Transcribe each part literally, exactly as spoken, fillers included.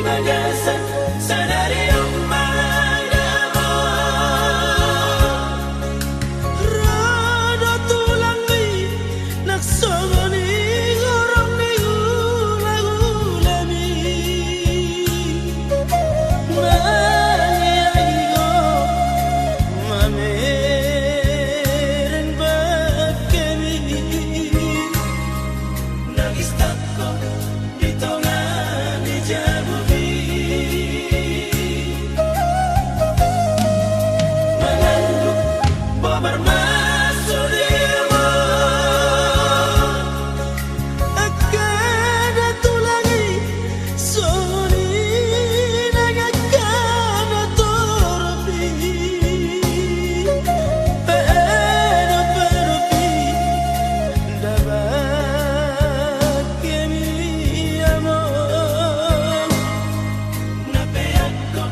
Bagasan sadari on manang on, ro do tulangmi nang songon i horong ni hulahulami. Mangiangi ho mamereng bangkemi. Nangis tangko di tonga ni jabumi. Mangandung bobar ma sude amang. Angka na tulang i songon i nang angka na torop i. Padopadopi nda bangkemi amang. Na peakko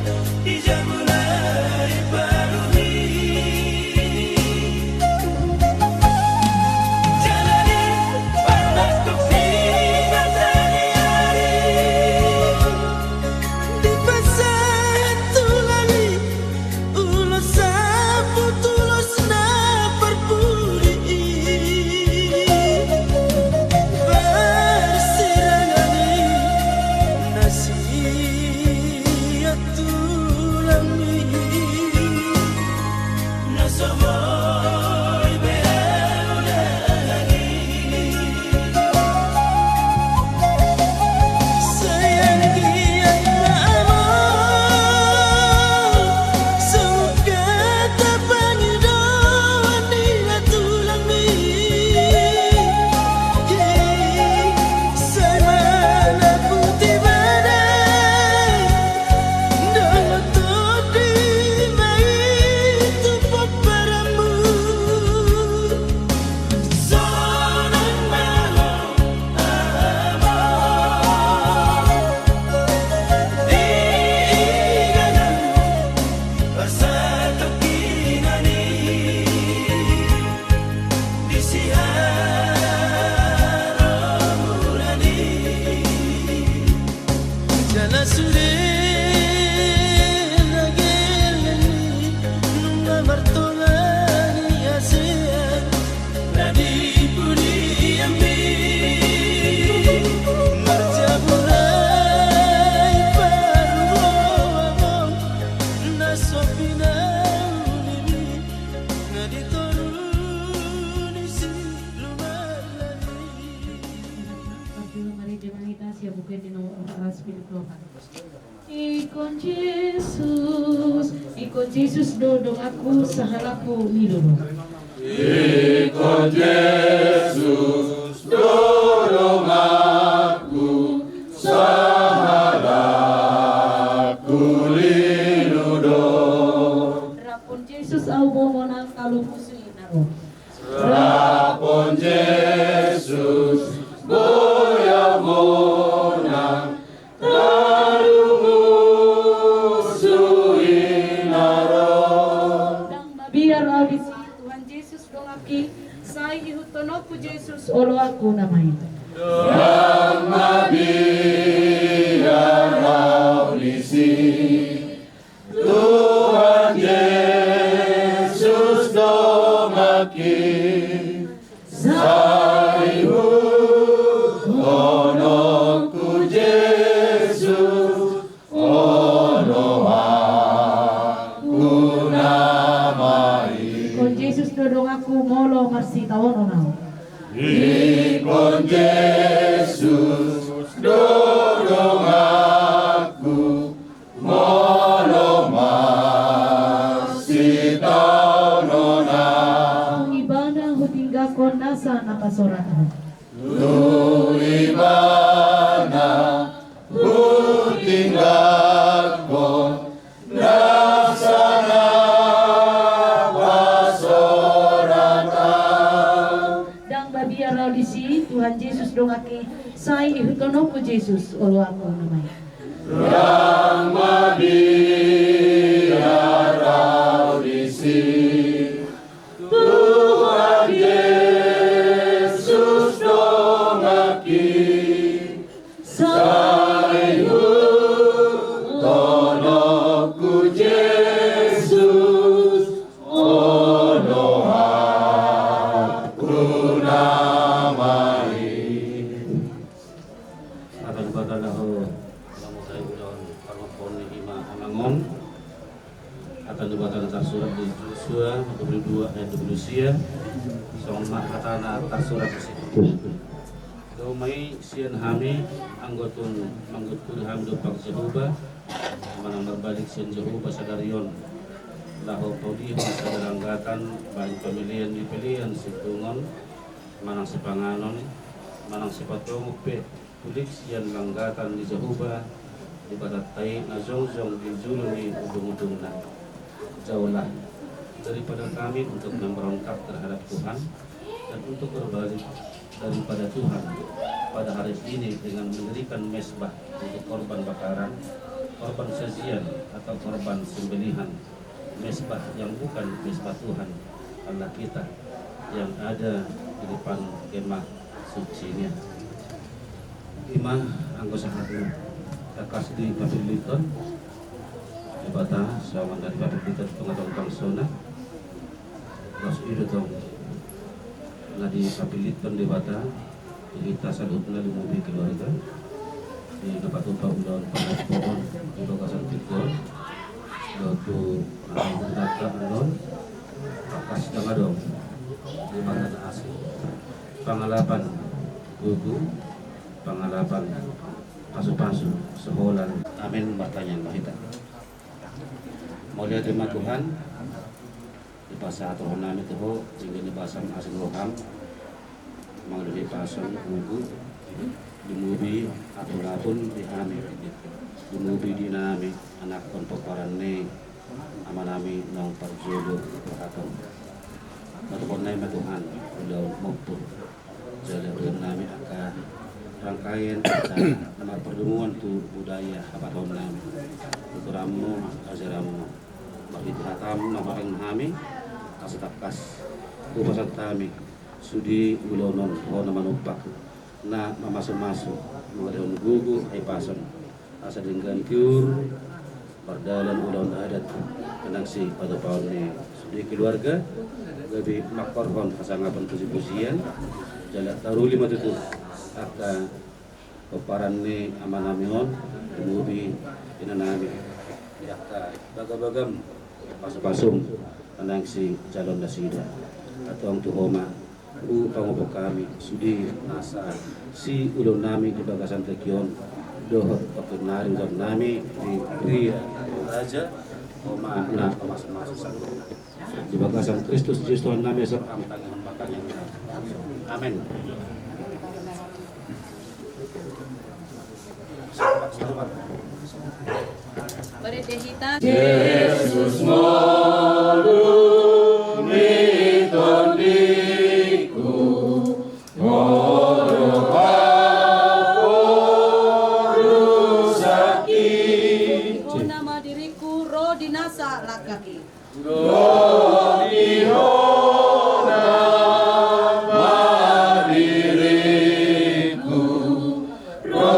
di jabu na i parumi. Jala di parnangkok ni mataniari. Dipasahat tulang i ulos samput ulos na parpudi i. Parsirangan i na sian tulang i. Na so boi be ahu dangani. Sai anggiat ma amang, sungketa pangidoan ni na tulangmi. Sai manaputi badai, dohot tondi ma i tu pomparanmu. Sonang ma ho amang, di ingananmu parsatongkinan i, di siharomunan i. Jala sude na gelleng i nunga martonga ni hasean na di pudianmi. Marjabu na i paruruhon na so pinaulimi na di toru ni si Lumallani. Parjolo marende ma hita sian Buku Ende nomor opat ratus pitu pulu opat. Ingkon Jesus, ingkon Jesus do donganku sahalakku lilu do. Ingkon Jesus do donganku sahalakku lilu do. Raphon Jesus ahu boi monang, talu musu i na ro. Raphon Jesus boi ahu monang, talu musu i na ro. Ndang mabiar ahu disi, Tuhan Jesus donganki, sai ihuthononku Jesus oloanku na main. Ndang mabiar ahu disi, Tuhan Jesus donganki, sai ihuthononku Jesus oloanku na main. Ingkon Jesus do donganku molo marsitaonon ahu. Ingkon Jesus do donganku molo marsitaonon ahu. Tu Ibana hutinggangkon nasa na pasorat ahu. Tu Ibana hutinggangkon nasa na pasorat ahu. Ndang mabiar ahu disi, Tuhan Jesus donganki, sai ihuthononku Jesus oloanku na main. Ndang mabiar ahu disi, Tuhan Jesus donganki, sai ihuthononku Molo sai ulaon parmapon ni ima amang on, hata ni Debata na tarsurat di Josua dua puluh dua ayat dua puluh sia, songon ma hatana tarsurat di situ. Dao ma i sian hami, anggo tung manggutguri hami dompak Jahowa, manang marbalik sian Jahowa sadari on, laho paulihon sada langgatan bahen pamelean ni pelean sintongon, manang sipanganon, manang sipatongon pe, pulik sian langgatan ni Jahowa Debatanta i na jongjong di julu ni ujung-ujungna. Jauhlah daripada kami untuk memberontak terhadap Tuhan dan untuk berbalik daripada Tuhan pada hari ini dengan mendirikan mezbah untuk korban bakaran, korban sajian atau korban sembelihan, mezbah yang bukan mezbah Tuhan Allah kita yang ada di depan kemah suci-Nya. Ima anggo sahatna, tangkas dipapilliton Debata songon na dipapilliton tonga-tonga bangsona. Laos i do tong na dipapilliton Debata di hita saluhutna, lumobi keluarga, di na patupa ulaon pamompoon di bagasan tingki on, dohot tu na hutangka annon, tangkas dang adong di mata na asing pangalapan gogo, pangalapan pasu-pasu, seholan. Amin. Martangiang ma hita. Mauliate ma Tuhan, dipasahat rohanami tu Ho, tinggi ni basam asi ni roham, mangaliat pasu-pasu gogo, lumobi atulapun di hami, lumobi di inanami, anakhon pomparan ni amanami naung parjolo rohaton. Matuhon nami ma Tuhan, ulaon mompo. Jala ulaonnami angka rangkaian acara na marpardomuan tu budaya habatahonnami, tuturanmu, ajaranmu. Marhite hatamu na hupasahat hami, asa tangkas hupasahat hami sude ulaon on, Ho na manumpak, na mamasu-masu, mangalehon gogo hahipason, asa denggan tiur mardalan ulaon adat, nang sipatupaon ni sude keluarga, gabe mangkorhon hasangapon puji-pujian, jala taruli ma tutu angka pomparan ni amanami on, lumobi inanami, di angka baga-bagam, pasu-pasum, nang sijaloon nasida. Antong tu Ho ma hupangophop hami sude nasa siulaonnami di bagasan tingki on dohot pongki nari, ulaonnami di Ria Raja, Ho ma na mamasu-masu saluhutna. Di bagasan Kristus Jesus Tuhannami, asa Ho ma tangihon partangiangan. Amin. Marende hita. Jesus, ngolu ni tondingku, ngolu haporusaki. Ro di na madiriku, ro di nasa langkaki. Ro di Ho na madiriku, ro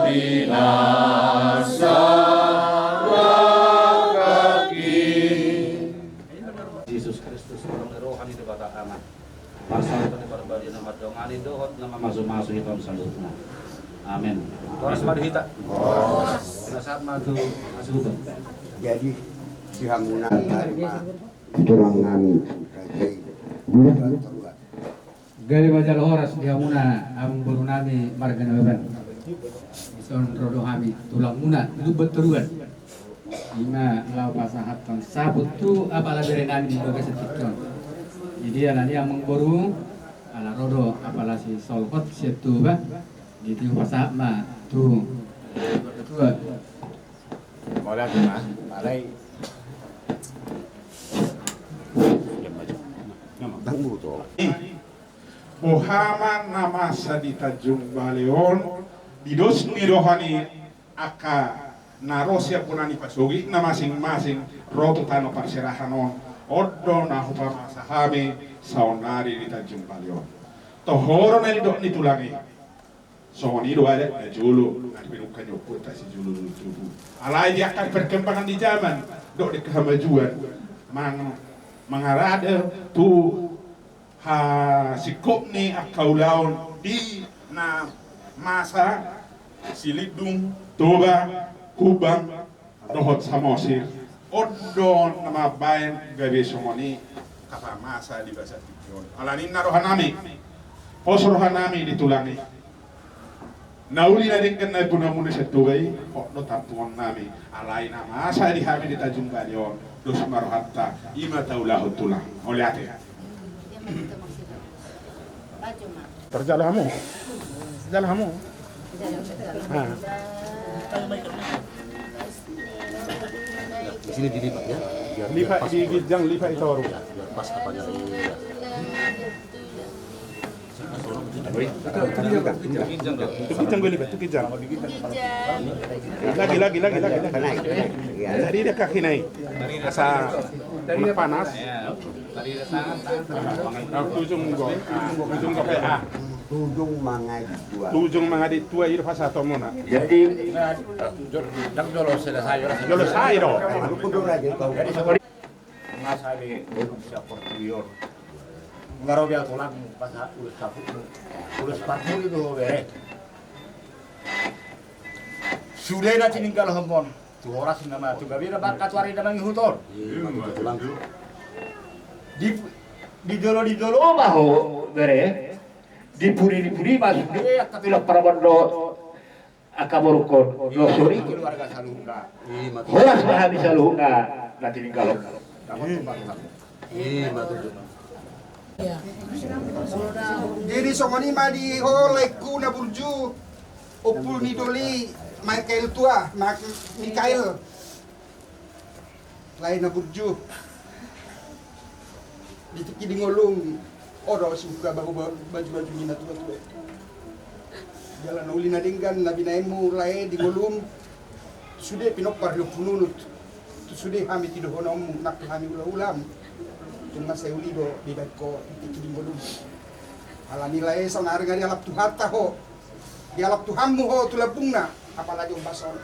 di nasa langkaki. Jesus Kristus, holong ni roha ni Debata Ama, parsaoran ni Parbadia, na mandongani dohot na mamasu-masu hita on saluhutna. Amin. Horas ma di hita. Horas. Pinasahat ma tu hasuhuton. Jadi di hamuna tarima tulang nami. Gabe ma jala horas di hamuna amangborunami marga Nababan. Dison ro do hami tulangmuna Lumban Toruan. Ima laho pasahathon saput tu apala berenami di bagasan tingki on. Jadi alani amangboru, ala ro do apala si Solhot sian Toba. Jadi pasahat ma tu tua. Mauliate ma, alai. Boha ma na masa di Tanjung Balai on, di dos ni roha ni angka na ro sian bona ni pasogit na masing-masing ro tu tano parserahan on. On do na hupamasa hami saonnari di Tanjung Balai on. Toho do na nidok ni tulang i. Songon i do adat na jolo na dipinungka ni ompunta sijolo-jolo tubu. Alai di angka perkembangan ni zaman dohot di angka hamajuon, mang-, mangarade tu hasingkop ni angka ulaon di na masa silindung Toba, Humbang, dohot Samosir. On do na mambaen gabe songon i angka masa di bagasan tingki on. Ala ninna rohanami, pos rohanami di tulang i. Na uli na denggan na ipunamuna sian Toba i, on do tampuonnami. Alai na masa di hami di Tanjung Balai on, dos ma rohanta, i ma taulahon tulang. Mauliate. Tarjalo hamu. Tarjalo hamu. Ah. Di sini dilipat ya. Biar, biar pas di ginjang, lipat di toru. Biar pas apanya. Iya. Tu ginjang gue lipat, tu ginjang. Lagi, lagi, lagi, lagi, lagi. Jadi dia kaki naik. Asa panas. Tujung go, tujung go pe a. Tujung mangadi tua. Tujung mangadi tua, i do pasahatonmuna. Jadi, ndang jolo selesai, jolo selesai do. Jadi, nga sabe siap portior. Nga ro be au tulang, pas ulos saput, ulos saput do be. Sude na tininggalhon on. Tu horas nama tu gabe na bangka tu ari na mangihut on. Di, di jolo, di jolo ma ho bere. Di pudi, di pudi ma sude angka pinompar on do angka borungkon. Lo sori. Horas ma hami saluhutna na tininggalhon. Jadi songon i ma di ho laengku na burju, ompu ni doli Mikael tua, Ma-, Mikael. Lae na burju. Di tingki di ngolum, o do sibuka baju-baju ni na tua-tua. Jala na uli na denggan na binaenmu lae di ngolum. Sude pinompar ni Ompu Nunut. Tu sude hami tidohononmu, nang hami ulaulamu. Tung mansai uli do dibaen ho di tingki di ngolum. Alani lae saonari nga dialap Tuhanta ho. Dialap Tuhanmu ho tu lambungna, apalagi ombas on.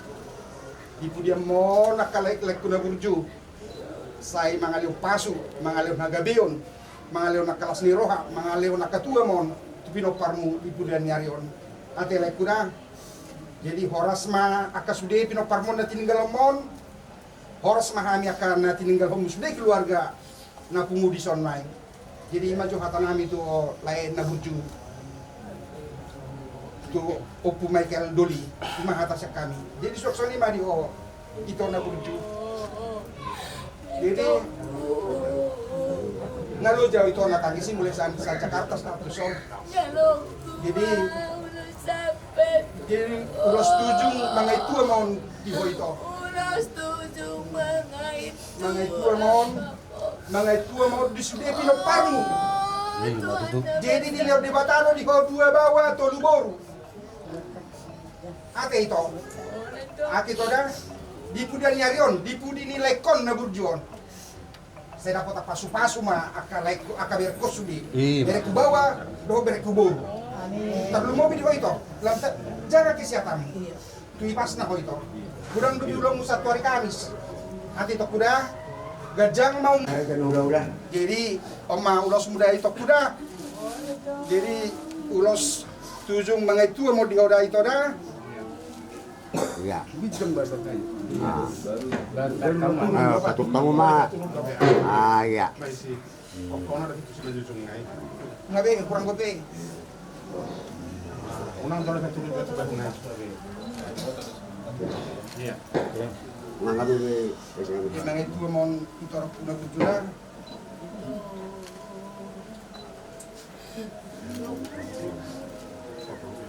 Di pudianmon angka laengku na burju. Sai mangalehon pasu, mangalehon hagabeon, mangalehon angka las ni roha, mangalehon angka tuamon tu pinomparmu di pudian ni ari on. Ate laengku da. Jadi horas ma angka sude pinomparmon na tininggalhonmon. Horas ma hami angka na tininggalhonmu sude keluarga na pungu dison nai. Jadi i ma jo hatanami tu lae na burju, tu Ompu Mikael doli, i ma hata sian hami. Jadi suang songon i ma di ho ito na burju. Jadi nga loja ito na tangis i mulai sian, sian Jakarta sahat tu son. Jadi, jadi ulos tujung mangaitua ma on di ho ito. Ulos tujung mangaitua ma on. Mangaitua ma on di sude pinomparmu. Jadi dilehon Debata do di ho dua baoa tolu boru. Ate ito. Ate ito da. Di pudian ni ari on, di pudi ni laengkon na burju on. Sai dapot pasupasu ma angka laengku, angka berengku sude. Berengku baoa dohot berengku boru. Tarlumobi di ho ito. Lam ta-, jaga kesehatanmu. Tu ipasna ho ito. Godang do di ulaonmu sahat tu ari Kamis. Ate ito kuda. Ganjang ma um. Jadi on ma ulosmu da ito kuda. Jadi ulos tujung mangaitua ma on di ho da ito da. Iya. Nah. Nah, patuk tamu ma. Ah, iya. Nga be, kurang be. Unang tolu satu dua tiga nai. Iya. Nga be. Di mangaitua ma on tu torop na burju da.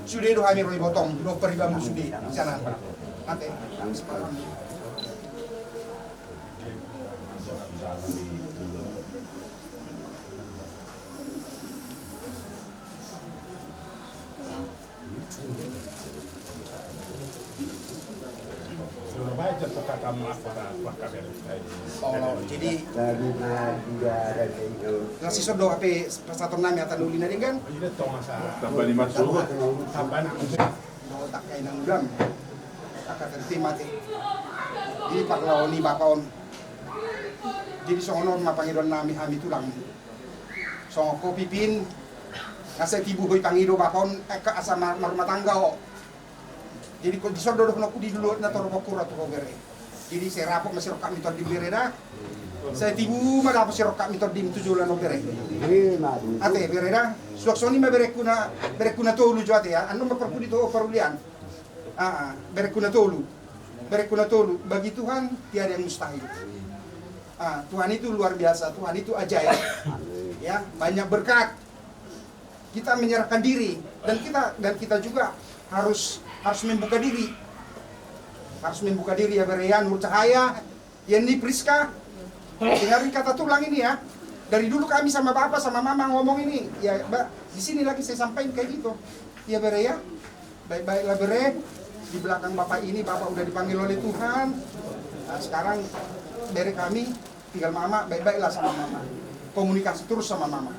Sude do hami ro Ibotong, do paribanmu sude di sana. Ate. Oh, jadi na sison do hape pasahatonnami hata na uli na denggan. Tamba ni marsuhut. Tamba na. Dohot angka inang ulaon. Angka tenti mate. Jadi parlaho ni bapa on. Jadi songon on ma pangidoannami hami tulang. Songon ho Pipin, asa tibu ho i pangido bapa on, eh, asa mar-, marumah tangga ho. Jadi, dison do dohononku di dulu na torop hura tu ho bere. Jadi, sai rapot ma sirongkapmi tondim bere da. Sai tibu ma dapot sirongkapmi tondim tu joloan on bere. Ate bere da. Suang songon i ma berengku na, berengku na tolu jo ate ya. Annon ma parpudi tu ho parulian. Ah, berengku na tolu. Berengku na tolu. Bagi Tuhan tiada yang mustahil. Ah, Tuhan itu luar biasa. Tuhan itu ajaib. Ya, banyak berkat. Kita menyerahkan diri dan kita, dan kita juga harus, harus membuka diri. Harus membuka diri ya bere ya, Nur Cahaya, Yeni, Priska. Dengarin kata tulang ini ya. Dari dulu kami sama bapak sama mama ngomong ini ya, Mbak, di sini lagi saya sampaikan kayak gitu. Ya bere ya. Baik-baiklah bere. Di belakang bapak ini, bapak udah dipanggil oleh Tuhan. Nah, sekarang bere kami tinggal mama, baik-baiklah sama mama. Komunikasi terus sama mama.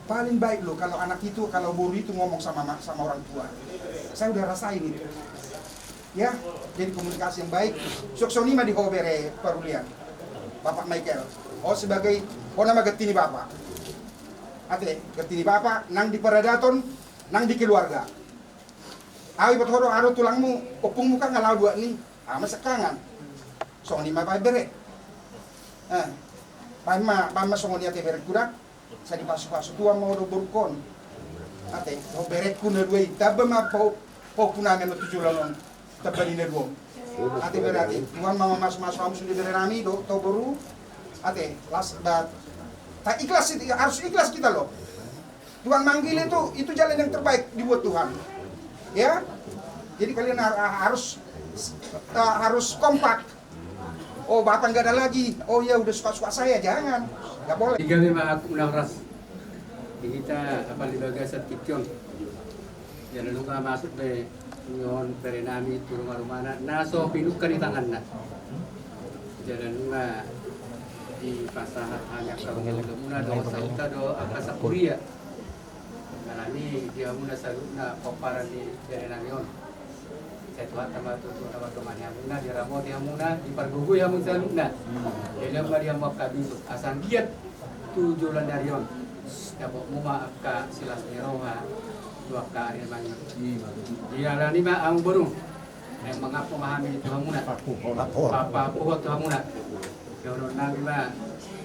Paling baik loh kalau anak itu, kalau boru itu ngomong sama ma-, sama orang tua. Saya udah rasain itu. Ya, jadi komunikasi yang baik. Suang songon i ma di ho bere parulian. Bapak Michael. Ho sebagai, ho nama ganti ni bapak. Ate, ganti ni bapak, nang di paradaton, nang di keluarga. Au ibat ho do, aro tulangmu, ompungmu kan nga lao dua ni. Ama sekangan. Songon i ma baen bere. Eh, baen ma, baen ma songon i ate berengku da. Sai dipasupasu Tuhan ma ho dohot borungkon. Ate, dohot berengku na dua i, tamba ma po-, pahompu nami annon tu joloan on. Tamba ni na dua on. Ate bere ate, Tuhan ma mamasumasu hamu sude bere nami dohot ho boru. Ate, las, bat. Ta ikhlas, harus ikhlas kita loh. Tuhan manggil itu, itu jalan yang terbaik dibuat Tuhan. Ya, jadi kalian har-, harus, eh, harus kompak. Oh, bapak nggak ada lagi. Oh ya, udah suka-suka saya, jangan. Nggak boleh. Tiga memang aku menang ras. Di hita apala di bagasan tingki on. Jala nunga masuk be on bere nami tu ruma-rumana na so pinungka ni tanganna. Jala nunga dipasahat hami angka ulaonmuna dohot sahuta dohot angka sakuria. Alani i di hamuna saluhutna pomparan ni bere nami on. Sai Tuhanta ma tutu na mandongani hamuna, diramoti hamuna, dipargogoi hamu saluhutna. Dilehon ma di hamu angka bisuk asa anggiat tu joloan ni ari on dapotmu ma angka silas ni roha tu angka ari na mangihut. Di alani i ma hamu boru, naeng mangampu ma hami tu hamuna. Papapuhon tu hamuna. Dohonon nami ma,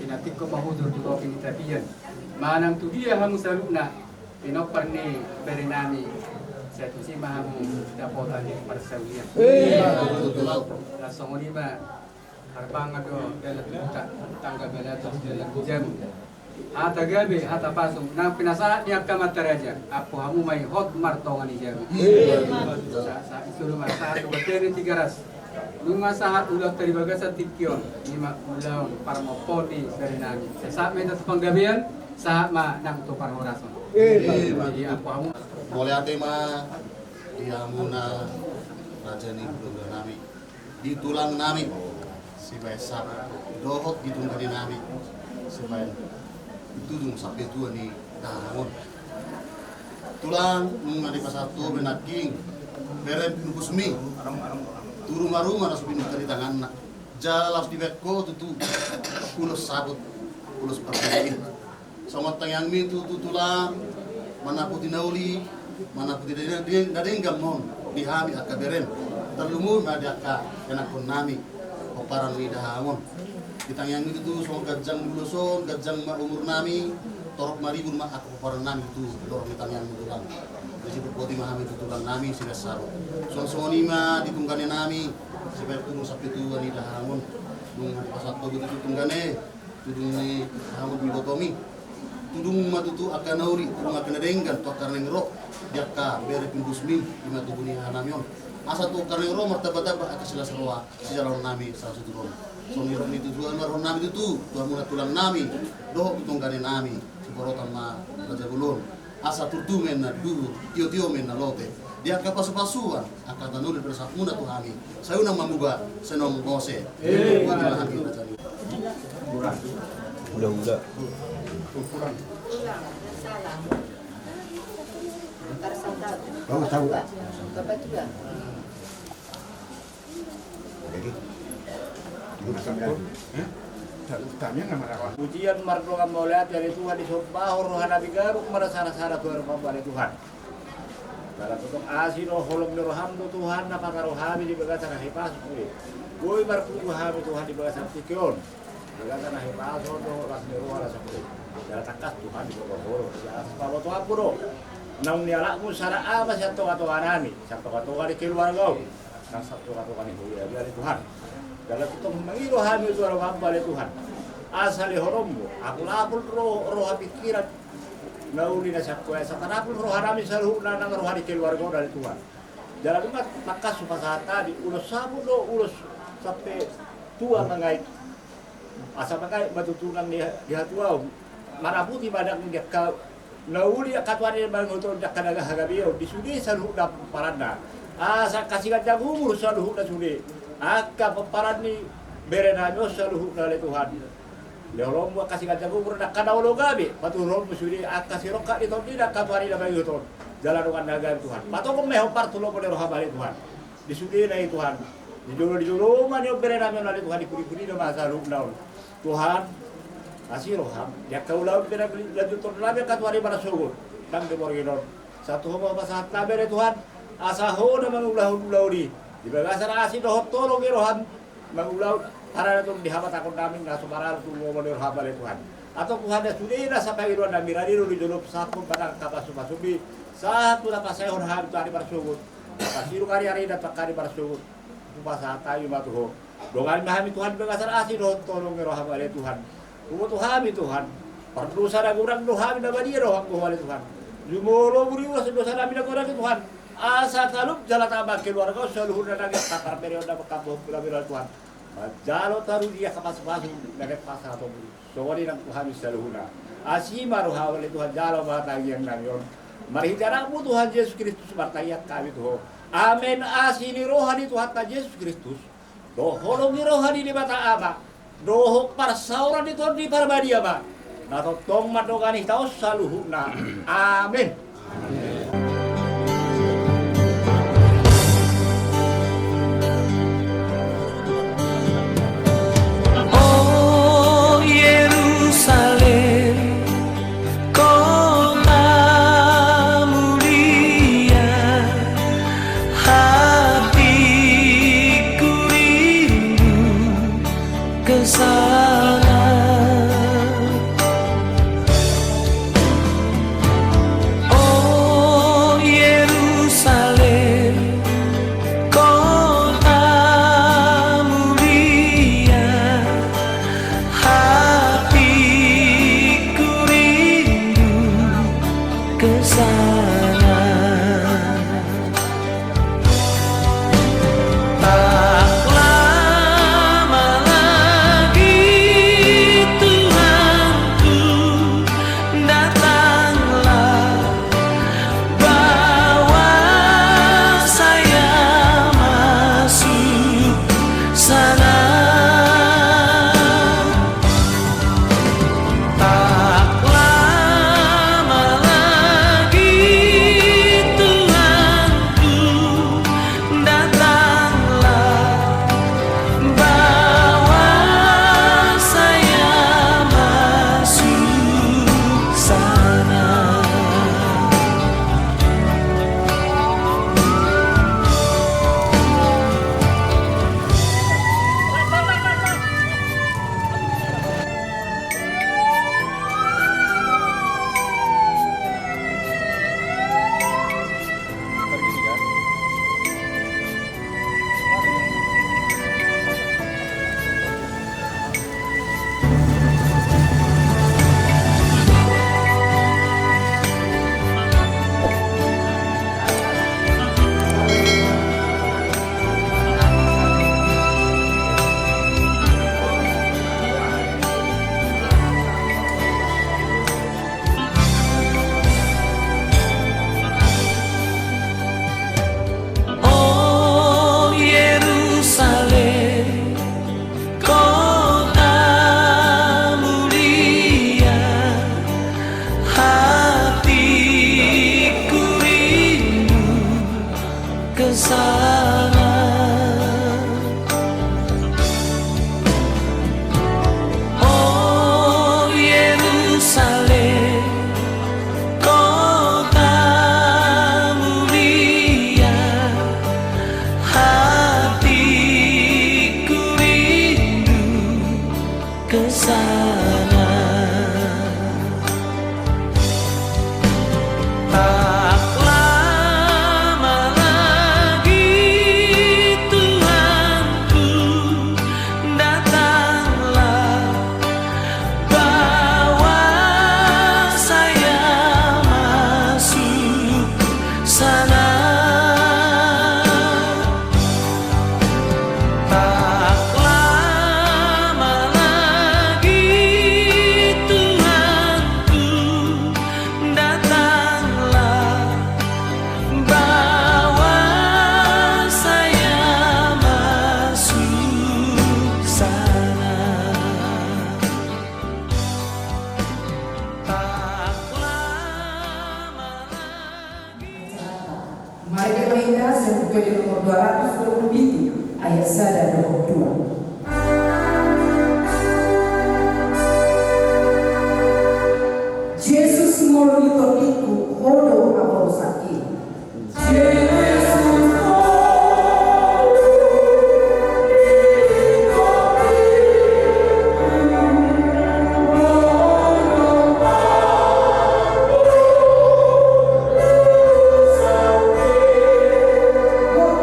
pinatingkon ma hujur tu topi ni tapian. Manang tu dia hamu saluhutna pinompar ni bere nami, sai tusi ma hamu dapotan ni parsaulian. Laos songon i ma harbangan do dalan tu huta, tangga balatos dalan tu jabu. Hata gabe, hata pasu, nang pinasahat ni angka amanta raja, ampu hamu ma i hot martonga ni jabu. Sa, sa, i solu ma sahat tu bontean ni Tigaras. Nunga sahat ulaonta di bagasan tingki on, i ma ulaon parmompoon ni bere nami. Sai sahat ma hita tu panggabean, sahat ma nang tu parhorasan. Jadi ampu hamu. Mauliate ma di hamuna raja ni hulahula nami, di tulang nami sibaen Saput, dohot di tunggane nami sibaen Tudung Sampetua ni Dahangon. Tulang, nunga dipasahat ho be nangkin bere pinungkusmi tu ruma-ruma na so pinungka ni tanganna. Jala laos dibaen ho tutu ulos Saput, ulos parbue i. Songon tangiangmi tutu tulang, manaputi na uli, manaputi na denggan ma on di hami angka berem, tarlumobi ma di angka ianakhon nami pomparan ni Dahangon. Di tangiangmi tutu songon ganjang ni ulos on, ganjang ma umur nami, torop maribur ma angka pomparan nami tutu, di lorong ni tangiangmi tulang. Jadi boti ma hami tu tulang nami sibaen Saput. Songon, songon i ma di tunggane nami sibaen Tudung Sampetua ni Dahangon. Nunga dipasahat ho be tutu tunggane, Tudung ni Dahangon, ni ibotomi. Tudung ma tutu angka na uli, tudung angka na denggan tu angka na naeng ro di angka bere pinungkusmi, i ma tubu ni haha nami on. Asa tu angka na naeng ro martamba-tamba angka silas roha sijaloon nami sahat tu ro. Songon i ma tutu dohonon nami tutu tu hamuna tulang nami dohot tu tunggane nami, siborotan ma raja bolon. Asa turtu ma inna duhur, tio-tio ma inna lote di angka pasu-pasuan angka na nauli pasahatmuna tu hami. Sai unang mamuba, sai unang mabose. Boti ma hami raja ni. Hula-hula. Tahu, tahu. Pujian mardongan mauliate ale Tuhan, disombahon roha nami, gabe marasara-sara tu adopan ale Tuhan. Ala tongtong asi dohot holong ni roham do Tuhan na pataru hami di bagasan hahipason i. Boi marpungu hami Tuhan di bagasan tingki on. Di bagasan hahipason dohot las ni roha na sangkut. Jala tangkas Tuhan di bagasan holong. Jala pabotoanmu do. Naung nialapmu sada ama sian tongatonga nami, sian tongatonga ni keluarga on. Nang sian tongatonga ni huria ale Tuhan. Jala tongtong mangido hami tu roham ale Tuhan. Asa lehononmu apulapul roha, roha pikiran. Na uli na sian ho asa tarapul roha nami saluhutna nang roha ni keluarga on ale Tuhan. Jala nunga tangkas hupasahat hami ulos saput do ulos sampe tua mangait. Asa mangait ma tutu nang di, di hatuaon. Maraputi ma nang di angka na uli angka tuari na mangihuthon di angka na hagabeon di sude saluhutna pomparanna. Asa angka siganjang umur saluhutna sude. Angka pomparan ni bere nami on saluhutna ale Tuhan. Lehononmu angka siganjang umur nang angka na olo gabe, patuduhonmu sude angka sirongkap ni tondina angka tuari na mangihuthon. Jala dongan na gabe Tuhan. Patongkon ma i hombar tu lomo ni roham ale Tuhan. Di sudena i Tuhan. Di jolo, di jolo ma nion bere nami on ale Tuhan, di pudi-pudina ma saluhutna on. Tuhan, asi roham. Di angka ulaon pe na lanjuthon nami angka tuari marsogot. Nang di borngin on. Sai tu ho ma hupasahat nami ale Tuhan. Asa ho na mangulahon ulaon i. Di bagasan asi dohot holong ni roham. Mangulahon, harana tong di habatahon nami na so maralo tu lomo ni roham ale Tuhan. Antong Tuhan na sude na sapangidoan nami rade do di jolo pasahathon ma nang angka pasu-pasum i, sahat tu na pasaehon hami tu ari marsogot. Pasidung ari-arina tu angka ari marsogot. Hupasahat hami ma tu ho. Dongani ma hami Tuhan di bagasan asi dohot holong ni roham ale Tuhan. Huboto hami Tuhan. Pardosa na godang do hami na badia do hami ale Tuhan. Jumolo buri ulos dosa nami na godang i Tuhan. Asa talup jala tama keluarga on saluhutna nang angka parbereon nami angka bohompu nami ale Tuhan. Manjalo taru di angka pasu-pasu na naeng pasahatonmu. Songon i nang tu hami saluhutna. Asi ma roham ale Tuhan jalo ma tangiang nami on. Marhite anakmu Tuhan Jesus Kristus martangiang hami tu ho. Amen. Asi ni roha ni Tuhanta Jesus Kristus. Dohot holong ni roha ni Debata Ama. Dohot parsaoran ni Tondi Parbadia ma. Na tongtong mandongani hita on saluhutna. Amen. O Yerusalem, kota mulia, hatiku rindu ke sana. O Yerusalem, kota mulia, hatiku rindu ke sana. Tak lama lagi Sada dohot dua. Jesus, ngolu ni tondingku, Ho do haporusangki.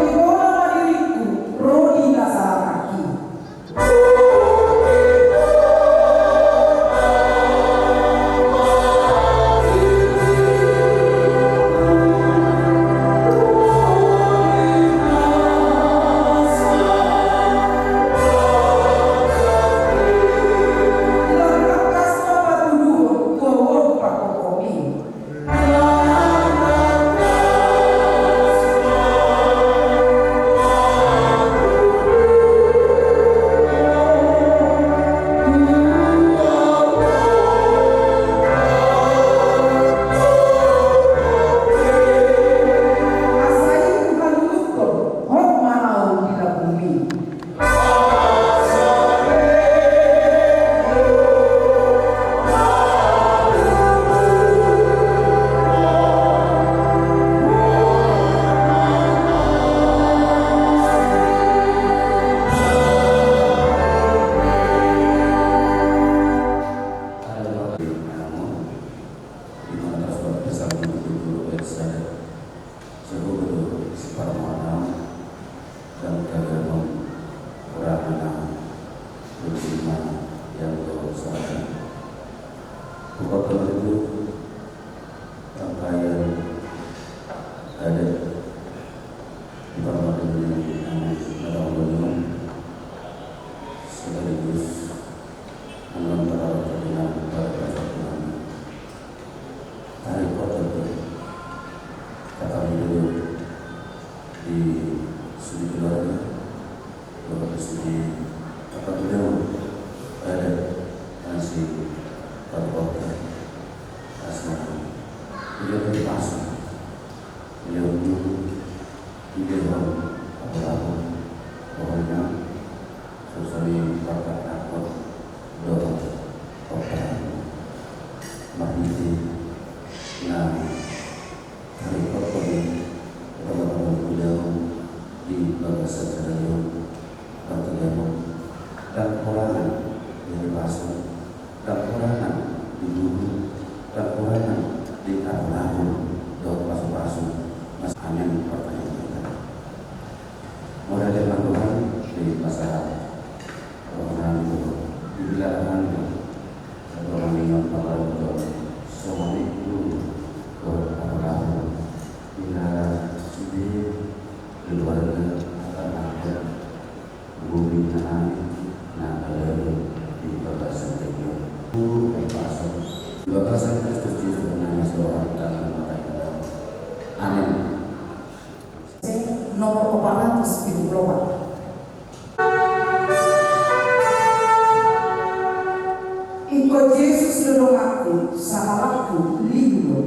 Diboan ma diringku, ro di na salangkangki. Semoga do siparmahanam dan kagagam urang na bersima yang do sana. Pokok itu rangkaian adat di parmata ini, namun ada orang sekaligus menonton dengan pada pasal. Hari kota tu kata video di sini keluarga, bahwa di sini kata video ada nasi pada kota asma. Dia beri pasang. Dia dulu di dewan apa lagu pokoknya. Sosoni bakal takut dohot operan. Marhite na tarikot kami teman-teman beliau di bagasan sadarion bertemu dan kurangan dari pasang dan kurangan di bulu dan kurangan di lagu-lagu dohot pasu-pasu. Mas amin pertanyaan kita. Mauliate ma Tuhan di pasahat roha nami, di pilaran nami, roha nami on pabaru Tuhan, songon i tu roha nami, di na sude keluarga, anak-anak, guru nami, na gabe di bagasan gereja. Tu pasang di bagasan Kristus Jesus nami seorang tangan mata ibadah. Amin. Nomor opat ratus pitu pulu opat. Ingkon Jesus do donganku, sahalakku, lilu do.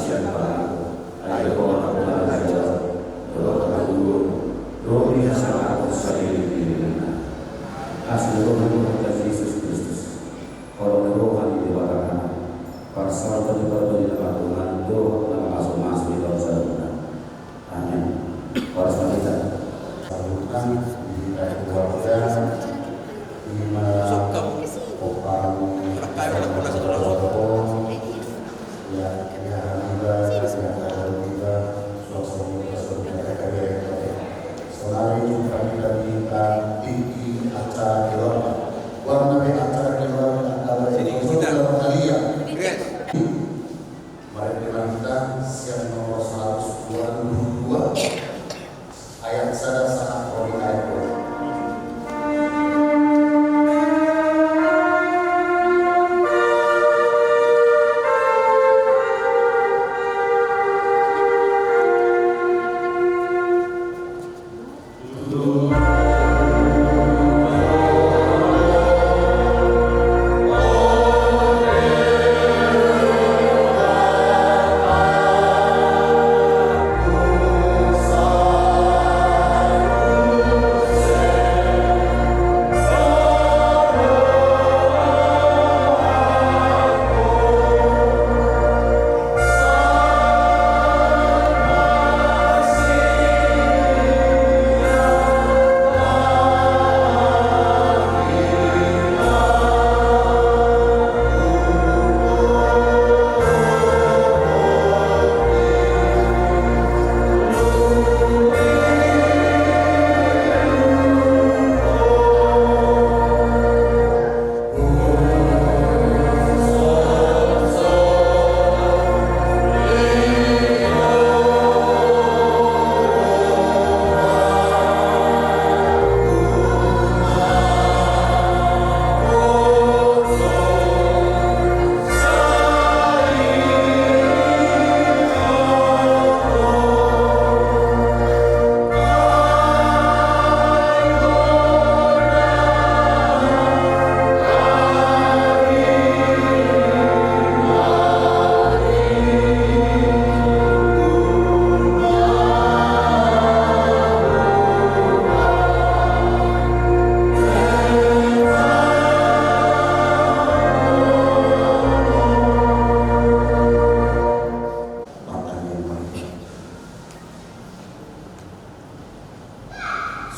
Sian Bapa, ai Ho do Amanta na jalo, dohot hatuaon, dohot hasangapon sandiri di diriNa. Asi ni roha ni Tuhanta Jesus Kristus, holong ni roha ni Debata Ama, parsaoran ni parbadia ni Tuhan, dohot na mamasumasu di hita saluhutna. Amen. Horas ma di hita. Saluhutna di hita keluarga, di mana pomparan. Ya, ya, hamiba, ya, hamiba, suasana kita sudah ada kabar. Saonari jumpa hita di, di acara keluarga. Warna acara keluarga, acara keluarga. Marende ma hita sian nomor seratus dua puluh dua, ayat sada sahat ro di ayat dua.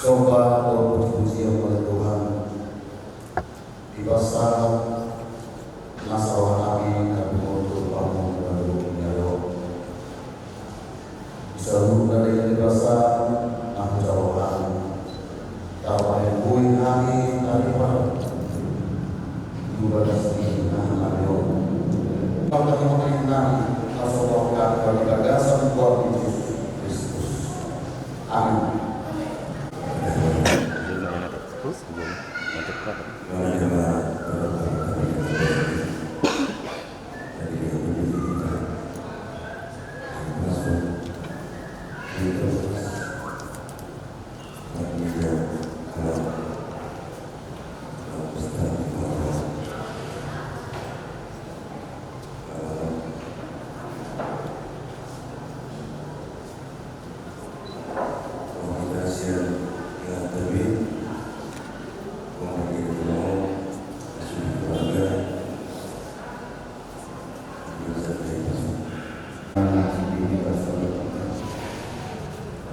Somba dohot pujipujian muse tu Tuhan. Di bagasan na saroha nami na binoto pamu na dohot nyawa. Di saluhut na denggan di bagasan na hujalo hami. Tarbahen boi hami taripar. Di bagas ni na hami on. Pangkatahon nami, hasombaon hami di bagasan Tuhan Jesus Kristus. Amin.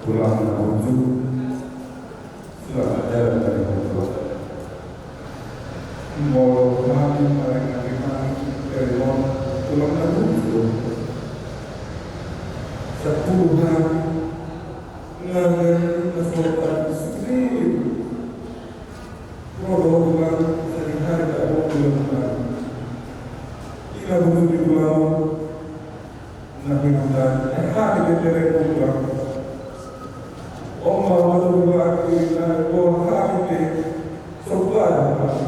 Tulang na burju, selamat jalan dari burju. Molo hami marengaki hami, dari mon tulang na burju. Sepuluh hami, ngagai na sopan sendiri. Ro do tulang, sehari-hari tak ada tulang. Ina burju di tulang. Na hidup dan hati betere kuda. Oma madu lagi na doa hati te sobat hati.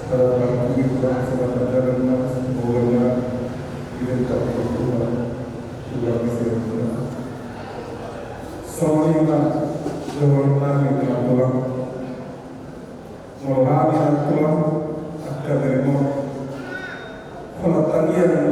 Kalau aku di kurang sobat ajaran mas bola na tidak tak berubah. Tulang bisa. Soalnya doa nami dengan tulang. Molo hami na tulang, angka bere molo. Holan tangiang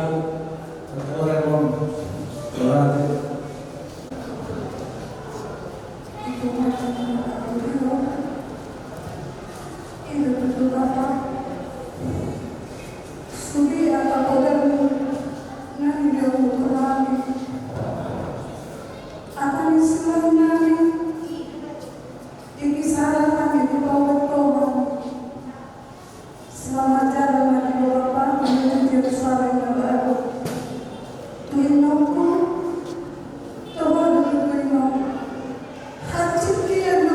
nami, Tuhan, Tuhan. Sude angka podanmu na nilehonmu tu hami, angka ni silang nami, tingki sada hami dipauliate Tuhan. Selamat jalan ma di Bapa, menuju Jerusalem na baru. Tu inongku, tu inongku, hansit dia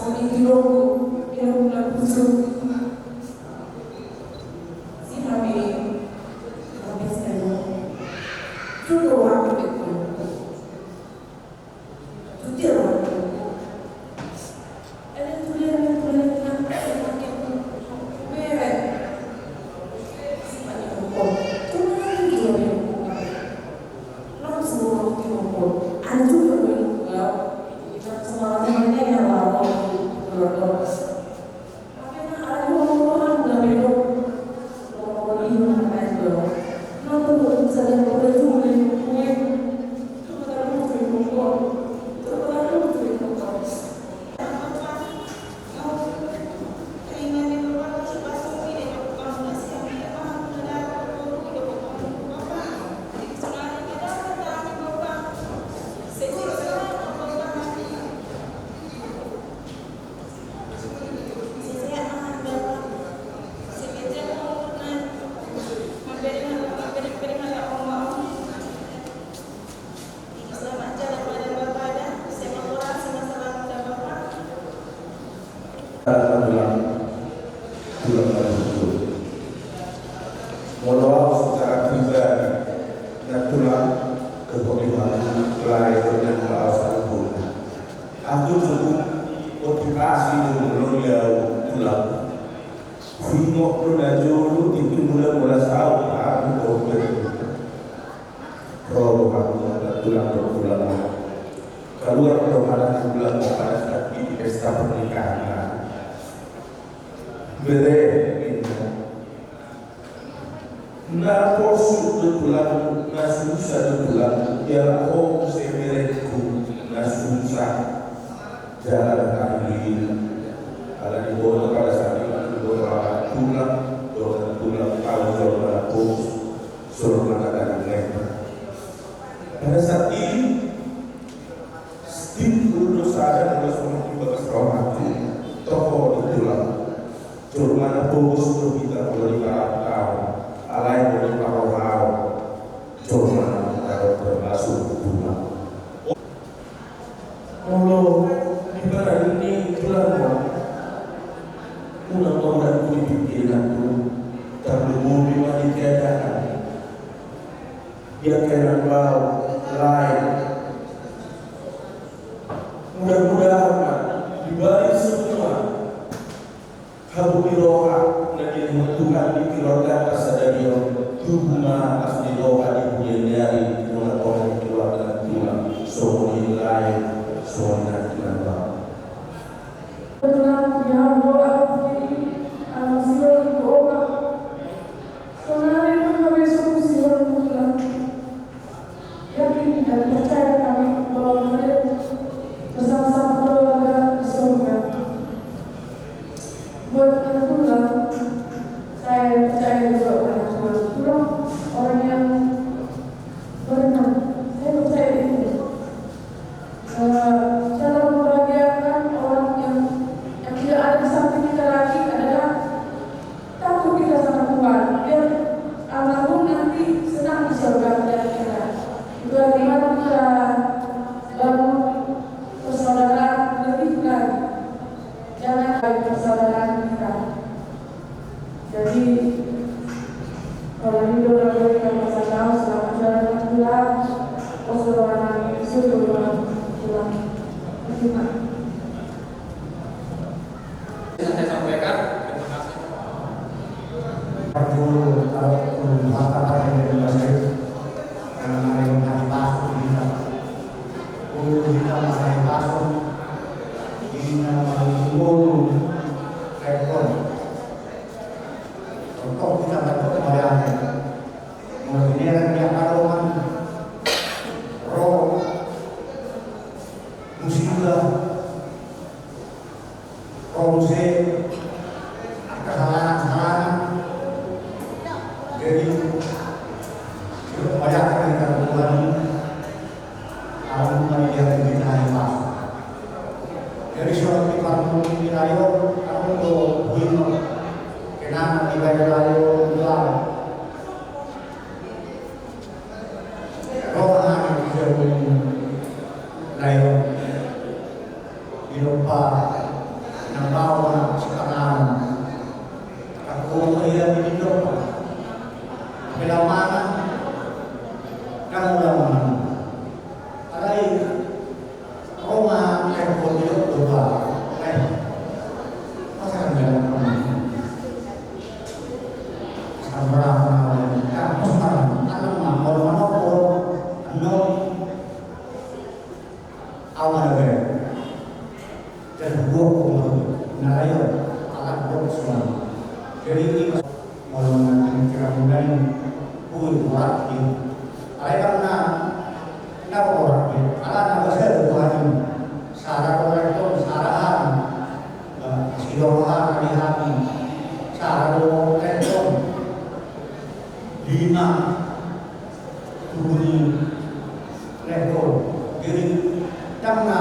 Di tulangku, di tulangku. Si hami, hami sekarang. Tutu hami betul. Tutu hami. Ada tulisan, tulisan, tulisan. Selamat jalan, Madam Bapak, dan semoga orang semua selamat, Madam Bapak. Selamat jalan. Tulang na tutu. Molo au secara pribadi, na tulang, kehoki hami, lae, dengan bahasa Ibu. Aku cukup motivasi dulu, molo au tulang. Singok tu na jolo, tintu mula-mula saut, aku dope. Ro rohana tulang, tulang. Keluar rohana tulang pada saat di pesta pernikahan. Bere, gitu. Na porsuk do tulang, na susah do tulang, jala ho muse berengku na susah. Jala na hil. Ala ni bona pada saat itu, bona tulang, bona tulang, tahu jolma na porsuk. Selamat datang, Nek. Pada saat ini, setimpul do sada molo songon i bagas rohangku, toho do tulang. Jolma na pogos do hita molo di parantauan, alai molo di parrohaon, jolma na hita do termasuk tulang. Molo di parading ni tulang on, unang maudan tu di pikiranku, tarlumobi ma di keadaan. Ia keadaan bau, lae. Mudah-mudahan ma di balik semua habot ni roha na dibutuhkan di keluarga ta sadari on, tubu ma asi ni roha di bulan ni ari di tengah-tengah ni keluarga tulang, songon i lae, songon i na tulang. Tulang, ya, doa, alam siro, doa. Sonari ma hape solusi on tulang. Yakin dan percaya kami bahwa kalian bersama-sama keluarga di surga. Buat anak tulang, saya percaya juga anak tulang. Tulang orang yang berenang, saya percaya itu. Eh, cara membahagiakan orang yang, yang tidak ada di samping kita lagi adalah takut kita sama Tuhan, biar almarhum nanti senang di surga melihat kita. Itu bagaimana kita bangun persaudaraan lebih lagi. Jangan lagi persaudaraan kita. Jadi, kalau ini udah boleh kita pasang tahu, selamat jalan pulang. Wassalamualaikum warahmatullahi wabarakatuh. Terima kasih. Bisa saya sampaikan? Terima kasih. Parjolo, kalau, eh, hata pada yang jelas itu, karena ada yang tadi masuk, kita. Oh, kita masih masuk. Ini nama guru, rektor. Rektor kita, rektor, kembali aja. Mau ini yang dia kalau kan, roh, musibah, Ro muse angka halangan-halangan. Jadi, banyak yang kita lakukan. Alam mani dia kita hipas. Jadi, surat di parmu di rayo, kamu do buino. Kenapa di rayo-rayo bilang? Rohana di jauh layo. Di lupa. Nang bawa sipanganon. Kakumu ia di domba. Tapi lamana. Kamu lamana. Alai Roma, eh, Pontius, domba. Eh. Masa kan jalan kami. Sambarang, eh, kan, sambarang. Kan, mah, kalau mana, kalau, anu, Au ma na baen. Jadi dua puluh na lain, akan dua puluh sembilan. Jadi ini mas-, kalau nanti kira-kira ini, bui, buat, ini. Alai karena, kenapa orang ini? Ala na basa Tuhan ini. Sara orang itu, sara hari. Eh, sidor hari hari. Sara orang itu. Lima. Tubuh ni level. Jadi, karena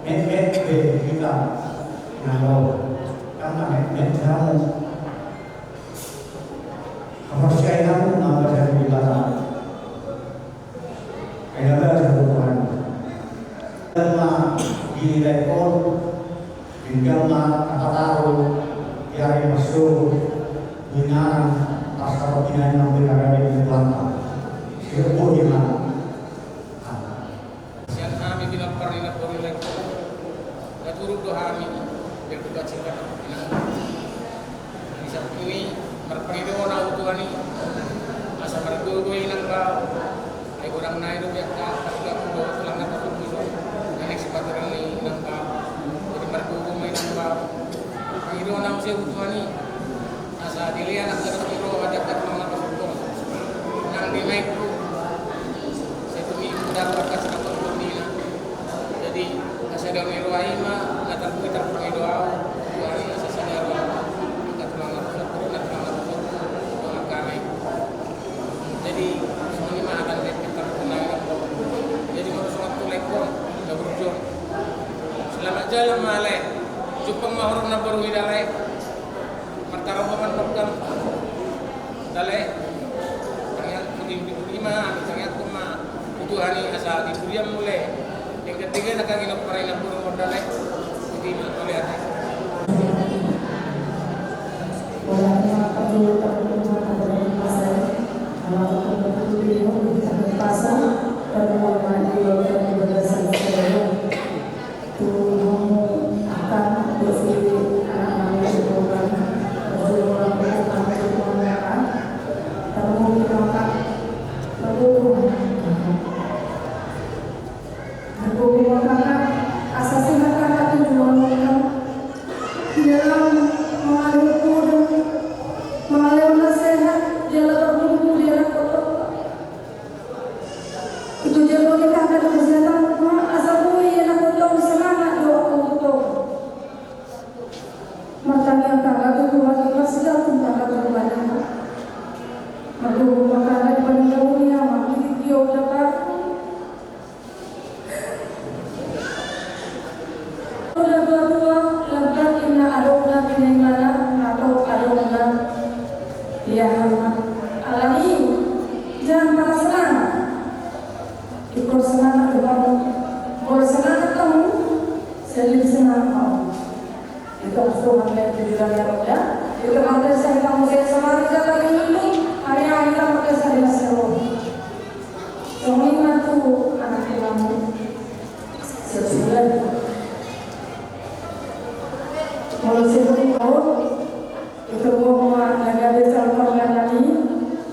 met-met be hita na laho. Karena met-met hamu. Haporseaon hamu na basa di Debata. Ai na basa do Tuhan. Karena di level Denggan ma na pataro, di ari marsogot, di inganan, parsahot inganan, di inganan, di inganan. Siap, bohi ma. Sian hami pinompar ni namboru level. Naturuk do hami, berdebat singkat. Di samping i, marpangido ma au tu Tuhan i, asa margogo inang bau. Ai godang nai do be angka, angka tulang na parsombu i, na naeng sipatureon ni inang bau. Jadi margogo ma inang bau. Pangidoan au muse tu Tuhan i, asa dilehon angka na piro, angka tulang na parsombu. Nang di maikku. Sai tu mi, dapot angka sinamot ni na. Jadi, asa daun ni roha i ma, na tarpui tarpangido au, Tuhan i asa sada roha, angka tulang na parsombu, na tulang na parsombu, dohot angka na i. Jadi, songon i ma hata ni tarpui na i. Jadi, molo songon tu lae on, na burju on. Selamat jalan ma lae. Jumpang ma horong na boru i da lae. Martarombo ma nangkin. Da lae, tangiang, ima, tangiangkon ma tu Tuhan i asa di pudi hamu lae. Yang ketiga na kagina parai na burung da lae. Jadi, melihat. Tu hamu angka dohot anak nami tu Tuhan, parjolo hami tu Tuhan, tu Tuhan angka, tarlumobi tu angka, pargogo ma angka. Pargogo ma angka, asa sehat angka tu joloan on. Di dalam mangalehon poda, mangalehon na sehat, jala pargogo di anak dohot Itu jadi bagi angka tu kesehatan, asa boi anak dohot semangat dohot dohot. Martangiang angka tu Tuhan, marsijautihon angka tu Tuhan. Margogo ma angka di paninggalan ni ama, di tingki on dapat. Tua, tua, lambat ninna adong na binahen ibana, atau adong na diahal ma. Alani, jangan patah semangat. Ingkon semangat do hamu. Molo semangat hamu, sai lebih semangat hamu. Itu langsung sampai tujuan yang udah. Itu maka saya kamu saya semangat kata ini. Hari-hari kita pakai sehari-hari. Songon i ma tu anak tulang. Sesuai. Molo sesuai kau, itu gua ma na gabe calon pangganti,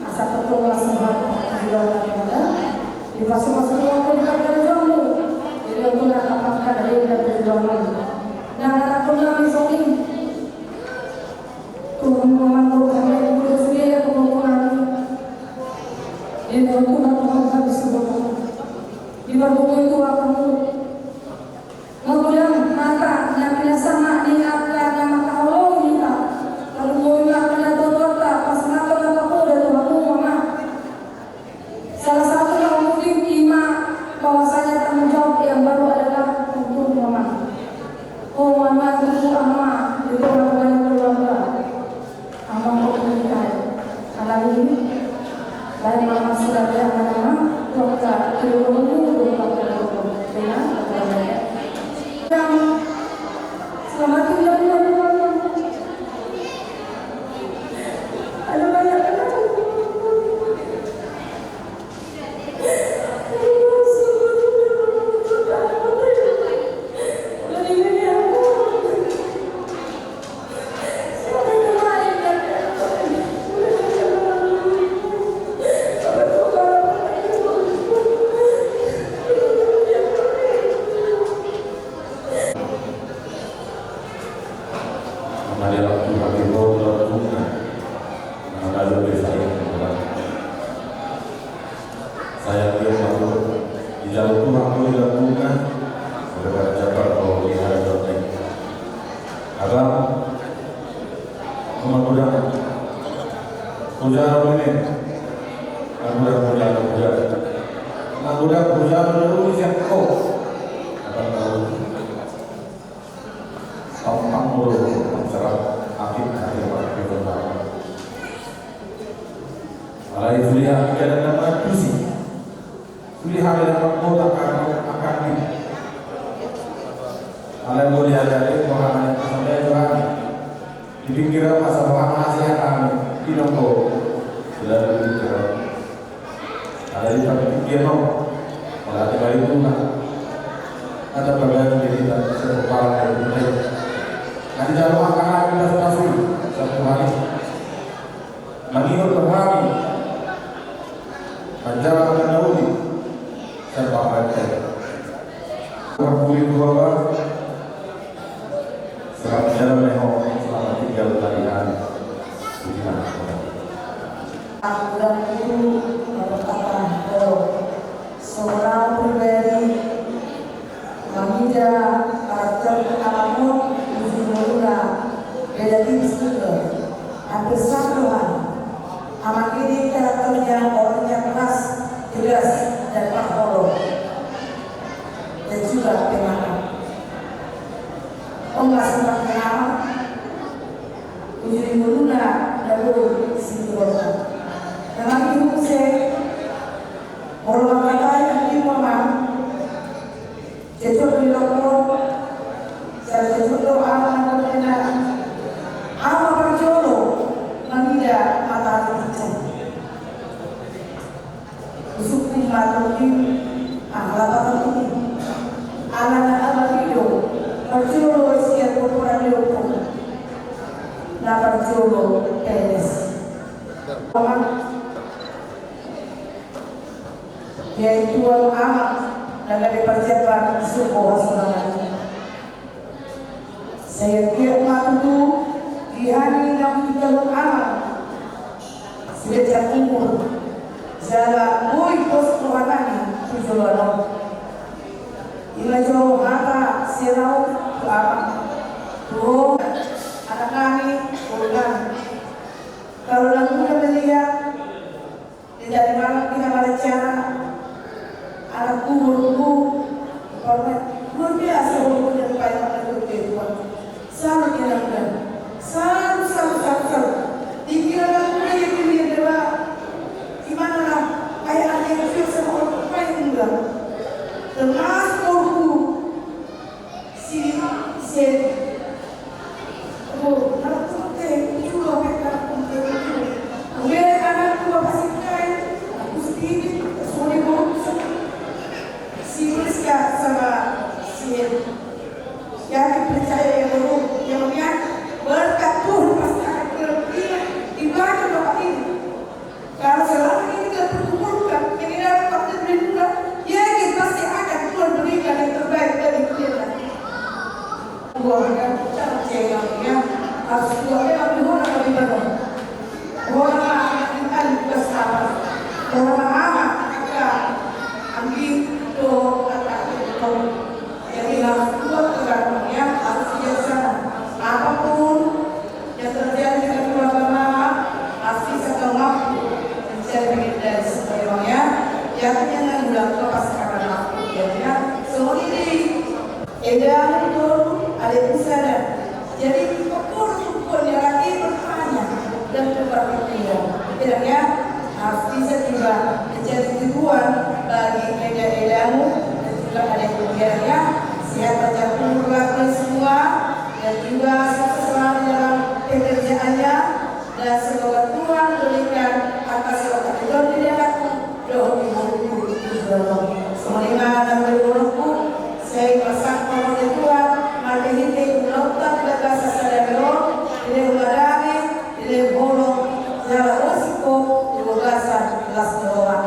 asa tongtong las sehat, di bawah nami ada. Dipasupasu Tuhan di bawah nami. Jadi aku nak apakan dari dan perjuangan. Nah, anak tulang di sini. Tuhan memang Tuhan yang terus dia, Tuhan Tuhan. Di dalam Tuhan, Tuhan, Tuhan, di sebuah Tuhan. Di bawah Tuhan, Tuhan, Tuhan. Maulian mata na pinasama ni angka na mangkaholongi hita. Lalu maulian mata na tuatua ta, pas mata na papoda tu hamu ma. Salah satu na mungkin ima bahwasanya tanggung jawab yang baru adalah untuk mama. Oh mama, itu ama di tengah-tengah keluarga. Amang komunitas. Alani, baik mama sudah dia nama, dokter, ilmu, dokter, dengan, yang, selamat Adalah Tuhan di bawah Tuhan. Nah, lalu desa ini, Tuhan. Saya kira waktu di jalur Tuhan pun di Tuhan. Udah pada catat bahwa dia ada doa. Abang, rumah gudang. Hujan ini. Gudang, hujan, hujan. Gudang, hujan, hujan, hujan. Oh. Abang tahu. Tampang mulu, tampang serap, akhir, akhir, akhir, akhir. Alai suliha, tidak ada nama tusi. Suliha, ada nama kota, karena akan di. Alai boleh ada, ada, orang ada, sampai Tuhan. Di pinggiran masa, orang masih akan, di nongko. Selalu di pinggiran. Ada di tempat dia mau. Kalau ada bayi rumah. Ada pegawai di kita, sekolah dan lain-lain. Nanti dalam makanan kita sepasung. Satu hari. Menurut kami. Menjalankan Naudi. Serta mereka. Berkulit dua, Bang. Selamat jalan, Neho. Selamat tinggal, Talian. Puji Tuhan. Aku dan itu berkata, oh, seorang pribadi, mangida karakter anak on, uji muluna, beda tipis juga. Hampir sama, Tuhan. Anak ini karakternya orangnya keras, tegas, dan parholo. Dan juga pemaaf. Om masih pemaaf. Uji muluna na boi sinturonta. Na mangihut muse, molo mangkatai anggimu amang, jejok do i roham, jala jejok do ahu nanggo pinahan. Ahu ma parjolo mangida matahari tijjang. Husungkun ma tongkin, ah, lapatan tongkin. Alana ahu ma pido, parjolo sian pomparan ni ompu. Na parjolo P N S. Amang. Ia i tuan amang, na gabe parjabat, sungkun hasonangan. Sai anggiat ma tutu di hami naung dijalo amang, sude jangkung umur, jala boi pos roha nami tu joloan on. I ma jo hata sian ahu tu amang, tu ho anak nami, boru nami. Kalau naung muda melihat, di tadi malam kita pada cara anak kubur ku, karena luar biasa umur dan payah anak kubur. Salut dia, salut, salut, salut, salut. Dikira anak kubur yang dia dewa, gimana lah? Kayak ada yang kecil sama orang lain enggak. Termasuk umur ku. Si, si, oh, anak ku mate, itu loh, anak ku mate, itu. Oke, anak ku bapak Sikai, anak ku sedikit, semua dibawa ke sana. Si Rizka sama si Yakin percaya ya, Guru, yang punya berkat Tuhan pasti akan keluar di belakang bapak ini. Kalau selama ini kita pergumulkan, ini dalam waktu berlindungan, ya, kita pasti akan Tuhan berikan yang terbaik bagi kita. Keluarga, cara cengangnya, harus keluarga yang dihormat lebih banyak. Hormat yang kita lupa sabar. Hormat anak kita, ambil itu, kata itu. Jadi harus kuat kegarangnya, harus bijaksana. Apapun yang terjadi dengan keluarga mama, pasti saya tahu mampu mencari pengendali sebagai orangnya. Yakinnya dengan bulan tua pasti akan mampu. Ya, ya. Semua ini. Eda itu ada di sana. Jadi, pokoknya pokoknya lagi bertanya dan berpikir. Kiranya harus bisa juga menjadi tujuan bagi eda-edamu dan juga ada yang kiranya sehat panjang umur lagi semua dan juga sukses selalu dalam pekerjaannya. Dan semoga Tuhan berikan atas waktu itu tidak aku doa ibu ibu. Semoga dengan bergurungku saya pasang oleh Tuhan maka hiti menonton bahasa sadar lo tidak mengalami tidak bolong dalam resiko di bagasan las doa.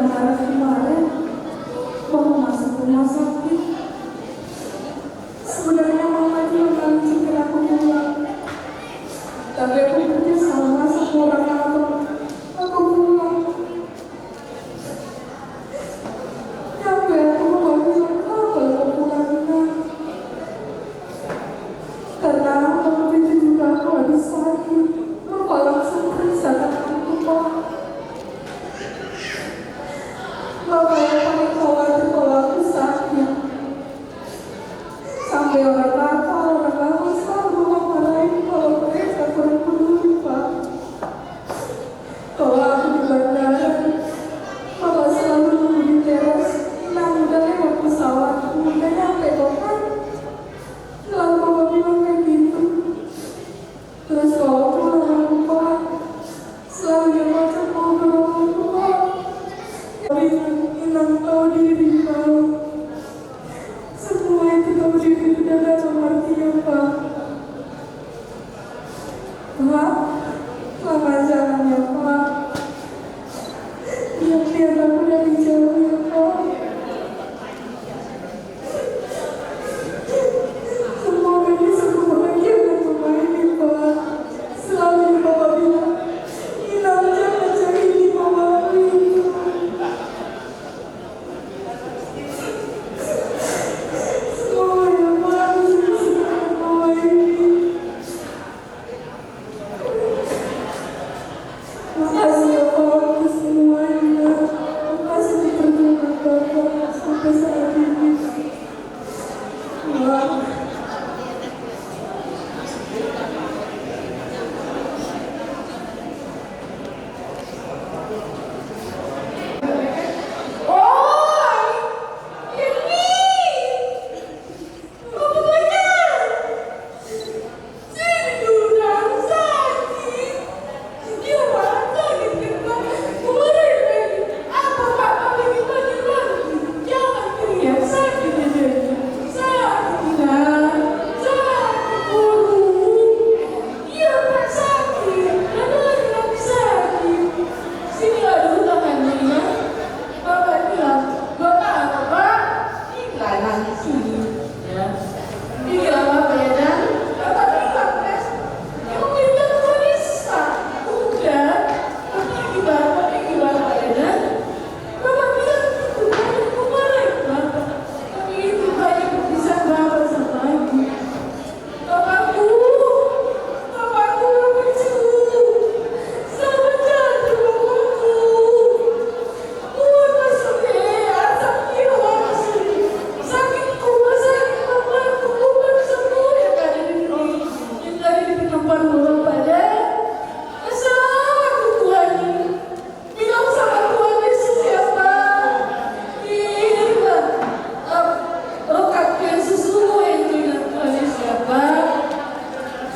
Kemarin, kemarin, baru masuk rumah sakit. Sebenarnya mama juga nggak mengizinkan aku pulang. Tapi aku kerja sama sama orang abang. Aku pulang. Nyampe aku, mama bilang, "Kenapa lu pulang, Nak?" Karena abang itu juga aku habis sakit. Mama langsung periksa tanganku, Pak. Mama yang paling khawatir kalau aku sakit. Sampai orang nakal, orang nakal selalu memarahi kalau mereka kurang peduli, Pak. Kalau aku di bandara, Mama selalu nunggu di teras. Nah, udah lewat pesawat, udah nyampe kok, kan? Selalu Mama bilang kayak gitu. Terus kalau pulang aku, Pak, selalu dia ngajak ngobrol, Pak. Tapi Inang tahu diri, tahu. Semua itu tahu diri itu tidak ada artinya, Pak. Pak, selamat jalan ya, Pak. Lihat-lihat aku dari jauh ya, Pak. Semoga bisa membahagiakan mama ini, Pak. Selalu Bapak bilang, "Inang, jangan cari di mama itu." Semoga ya, Pak, bisa membahagiakan mama ini. Makasih ya, Pak, untuk semuanya. Makasih untuk perjuangan Bapak sampai saat ini. Wah.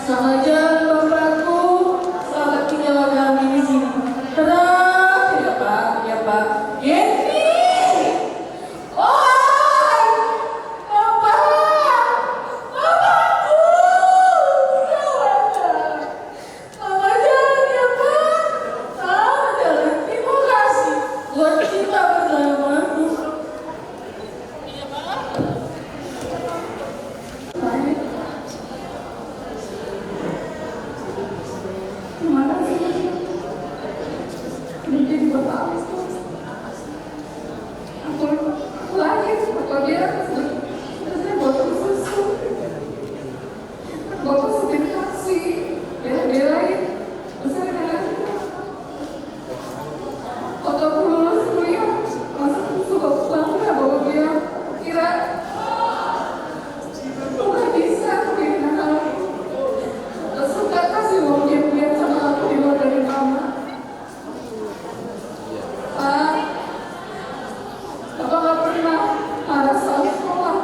Selamat jalan, Bapakku. Selamat tinggal kami di sini. Terakhir ya, Pak. Ya, Pak. Yeni. Oi! Bapak! Bapakku! Ya, Bapak. Selamat jalan ya, Pak. Selamat jalan. Terima kasih buat kita bersama. Terima kasih. Mungkin buat aku. Aku, aku lahir, aku lahir, terus saya buat susu. Bapak supir taksi, bela-belain. Terus saya bilang, "Waktu aku lulus kuliah, langsung suka pulang ke Bapak bilang, kira bukan bisa kuliah nakal." Terus suka kasih uang dia kuliah sama aku di luar dari mama. Pak, Bapak nggak pernah marah soal sekolah.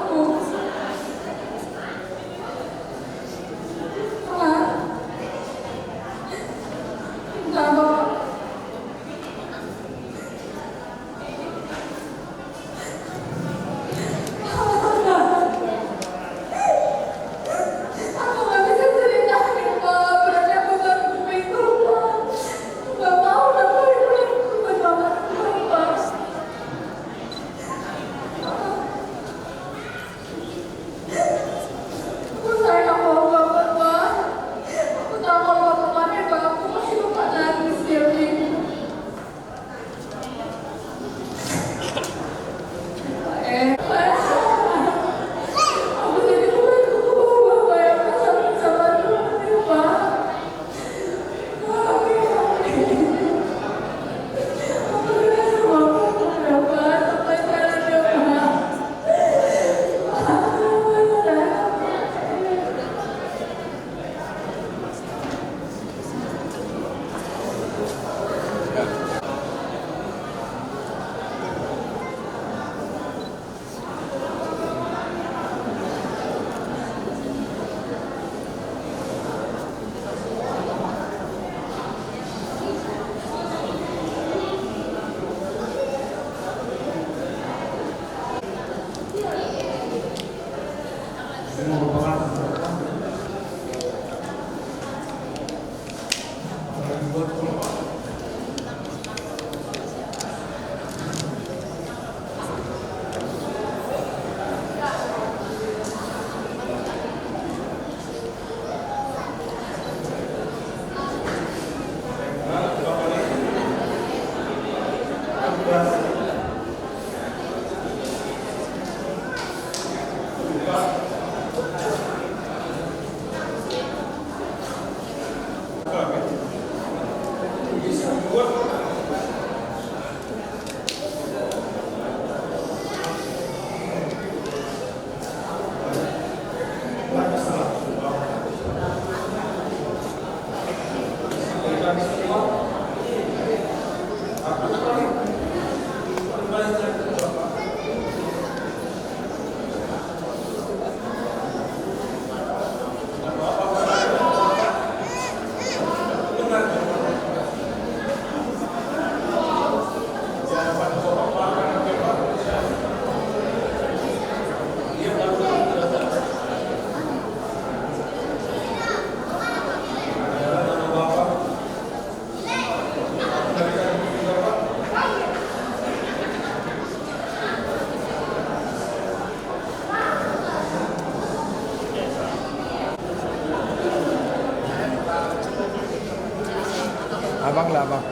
Abang lah, Abang.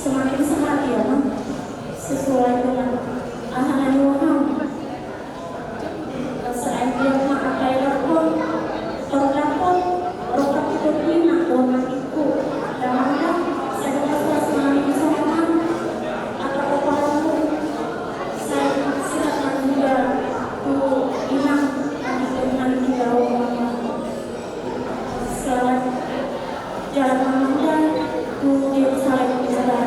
Semakin sehat ya, Bang. Sesuai dengan aha na niuham. Selain dia ma apai rokok, rokok, rokok itu pina dona iku. Damang da, saya pas pas mani bisa memang. Apa kepalamu? Saya sihat juga. Tu inang, nanti dengan dia. Selamat jalan Amanda tu Yerusalem di sana.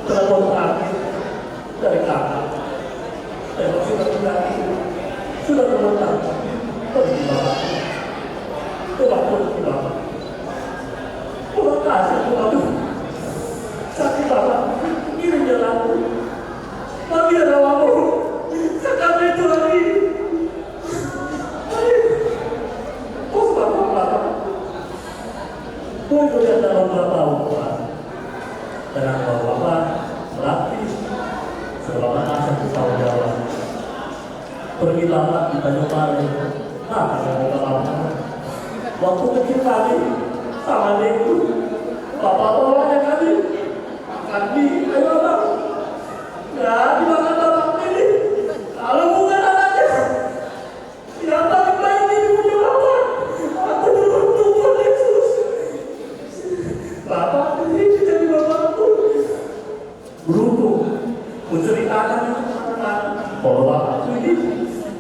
Telepon terakhir dari kakak. Telepon sudah terakhir. Sudah telepon terakhir. Pergi bapak. Telepon di bapak. Terima kasih Tuhan. Sakit bapak. Ini jalanku. Tapi ada waktu. Sekali itu lagi. Terus bapak, bapak. Muncul yang dalam berapa umur? Tenang bapak, praktis. Selama masa kita jawab. Pergi bapak di Tanjung Balai. Nah, ada bapak. Waktu kecil kami, sama adikku. Bapak bawa kami. Makan di, ayo bapak. Ya, dimakan bapak ini. Kalau bukan anaknya, siapa yang main ini punya bapak? Aku beruntung Tuhan Yesus. Bapak ini jadi bapakku. Beruntung. Kuceritakan itu teman-teman. Kalau bapakku ini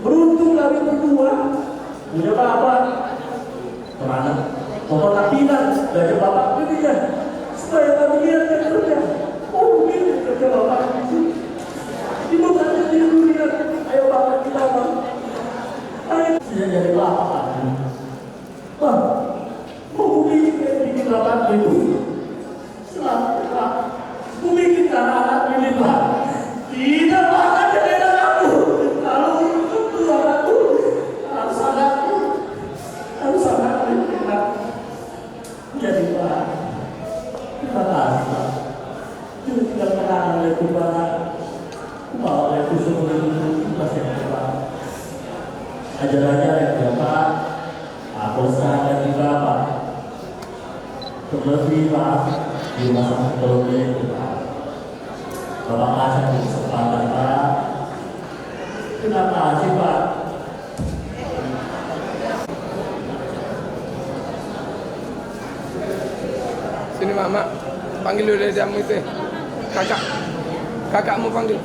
beruntung kami berdua punya bapak. Kemana? Bapak tak pindah, belajar bapak ini ya. Supaya kami lihat dia kerja. Oh, ini kerja bapak itu. Ibu tanya dia dulu ya. Ayo bapak kita bang. Ayo. Sudah jadi bapak aku. Bang, mau kubikin kayak bikin bapak itu. Selamat, Pak. Kubikin anak-anak ini, Pak. Tidak, Pak, ada di dalamku. Kalau untuk Tuhan aku, harus ada. Khusus untuk itu, pas yang kedua, ajarannya yang kedua, Pak, aku sangat juga, Pak. Terlebih, Pak, di rumah sakit Tolode itu, Pak. Bapak kasih kesempatan, Pak. Terima kasih, Pak. Sini, Mak, Mak. Panggil dulu dia itu. Kakak. Kakakmu panggil.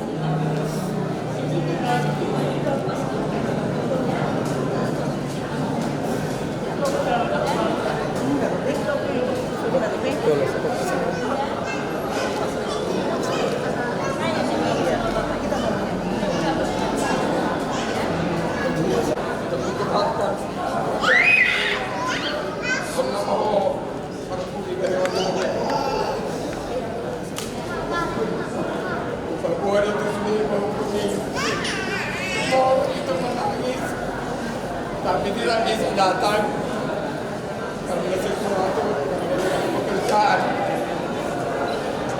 Tapi tidak bisa datang karena sesuatu, karena pekerjaan.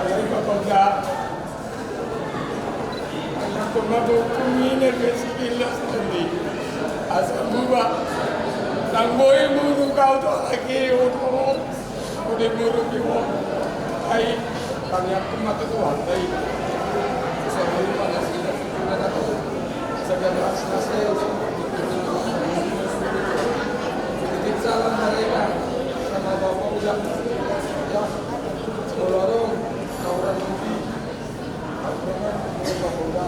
Jadi, Bapak, hanya cuma buku ini, Rizky, sendiri. Asal buka. Nang boi buku kau tu lagi, untuk Ode muru piwo. Ai, kami aku mati tuan, ai. Sesuai pada sida, sida aku. Segala sesuai. Titip salam mereka sama Bapak Uda. Ya. Sekolah dong, tawuran kopi. Aku dengan Bapak Uda.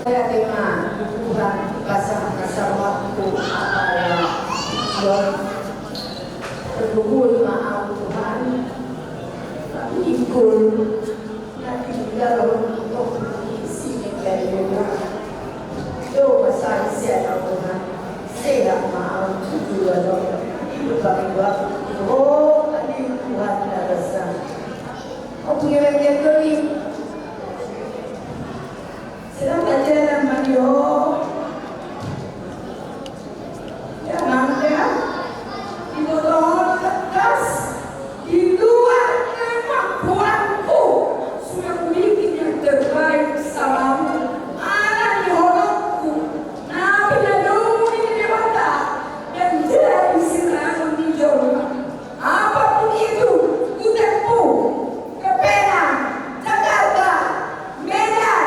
Saya terima Tuhan kasar kasar waktu apa ya Tuhan. Berkumpul ma au Tuhan. Tapi ikut nanti kita lalu untuk isi menjadi rumah. Yo pasal saya Tuhan. Saya mau juga dong. Itu bagi waktu. Oh, tadi Tuhan ada sana. Oke, yang kedua. Sedang aja nama yo. Ya, mangga. Ibu tohon tegas. Di luar kemampuanku. Sudah kubikin yang terbaik samamu. Ala ni holongku. Na pinadomu ni Debata. Dan jadi sirang ni jolma. Apapun itu, hutempuh, ke Penang, Jakarta, Medan,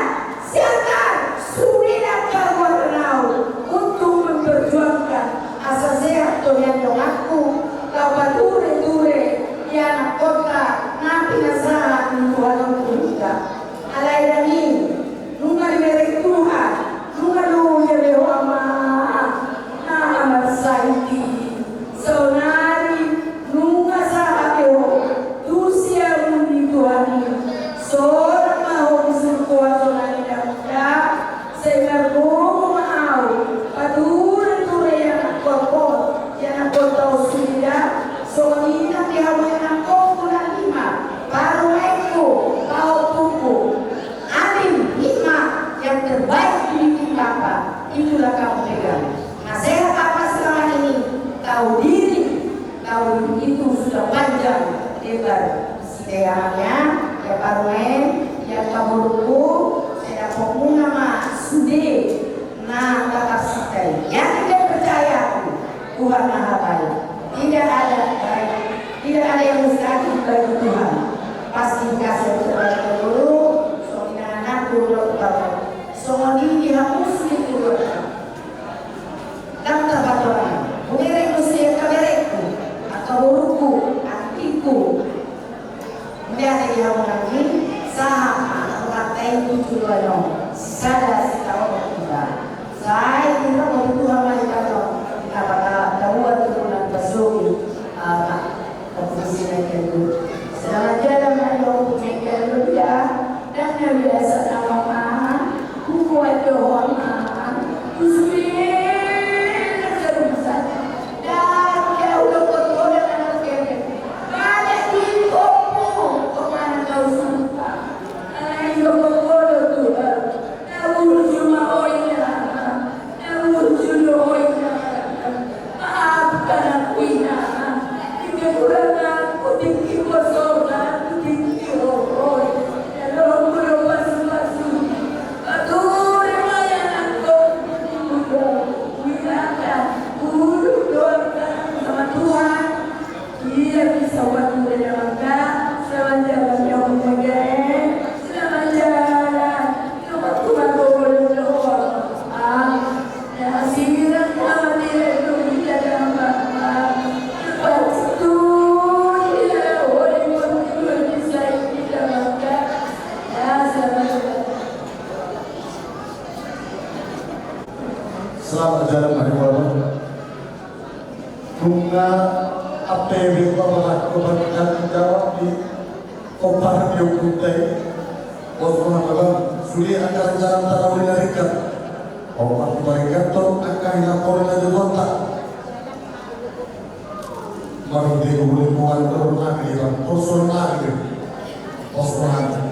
Siantar, Sumedang, Kabupaten Riau, untuk memperjuangkan asa sehat tu donganku, laho pature-ture di anak kota, na pinasahat ni Tuhan untuk kita. Alai dang i, nunga dibereng Tuhan, nunga loja be ho ama, na marsahit i. Saonari, nunga sahat be ho, tu siamun ni Tuhan i. Sonang ma ho di surgo, sonang i na muda, sai margogo ma au, pature-ture i anak kota, i anak kota Sumedang, songon i nang di hamu anak kota na lima, parumaenku, paompungku. Amin, nikmat yang terbaik di Bapa, itulah kamu pegang. Nasehat Bapa selama ini, tahu diri, tahu itu sudah panjang lebar. Sida ya, ya parumaen, ya paborungku, sai dapotmuna ma sude. Nah, tatap sita i. Yakin dan percaya aku, Tuhan Maha Baik. Tidak ada baik, tidak ada yang mustahil bagi Tuhan. Pasti dikasih yang terbaik dulu, songon i nang anakku, songon i di hamu sude keluarga. Dang tapatorang, hubereng muse angka berengku, angka borungku, adikku. Mauliate di hamu nangkin, sahat ma rohanta i tu joloan on, sisada sitaonon hita. Sai diramoti Tuhan ma hita on, di na pataruan turunan pasogi, ah, kompetisi na i kan tu. Selamat jalan, Mario. Biasa nama mahan, buku aja ho mahan, usui na serusan. Dan dia udah kontrol dengan anak kene. Banyak di kompo, kemana kau suka? Anak itu kontrol tuh. Ia bisa waktu dia makan, semenjak kami omong gede, sudah menjalan, cuma kurang gogol doang. Ah, ya, sini kan sama dia itu kita gampang. Lepas itu, dia boleh buat tidur di saya kita makan. Ya, sama dia. Selamat jalan, Pak Iwan. Nunga ape be bapak bapak tanggung jawab di ompar di ompar tai. Bos Muhammad Bang, sudah angka rencana tanah uli na ringkat. Ompar tu ringkat tu angka hinaporan na di kota. Marhite guru lingkungan turun lagi di bang, turun lagi di bos Muhammad.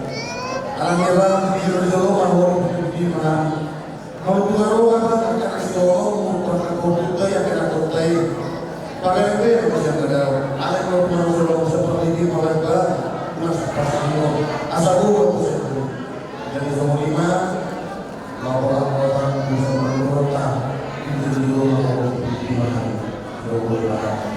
Anak dia bang, di jolo-jolo mahal di mana. Molo tung adong angka na siolong, molo tung angka kotu tai, angka na kotu tai. Pagai be, molo sian na dao. Alai molo tung adong siolong, sian parligi, pagai be, mas, pas anu. Asa gua, gua, gua, gua. Jadi, songon i ma, laporan, laporan, bisa menurut, nah, itu dulu, laporan, di mana? Dua puluh delapan.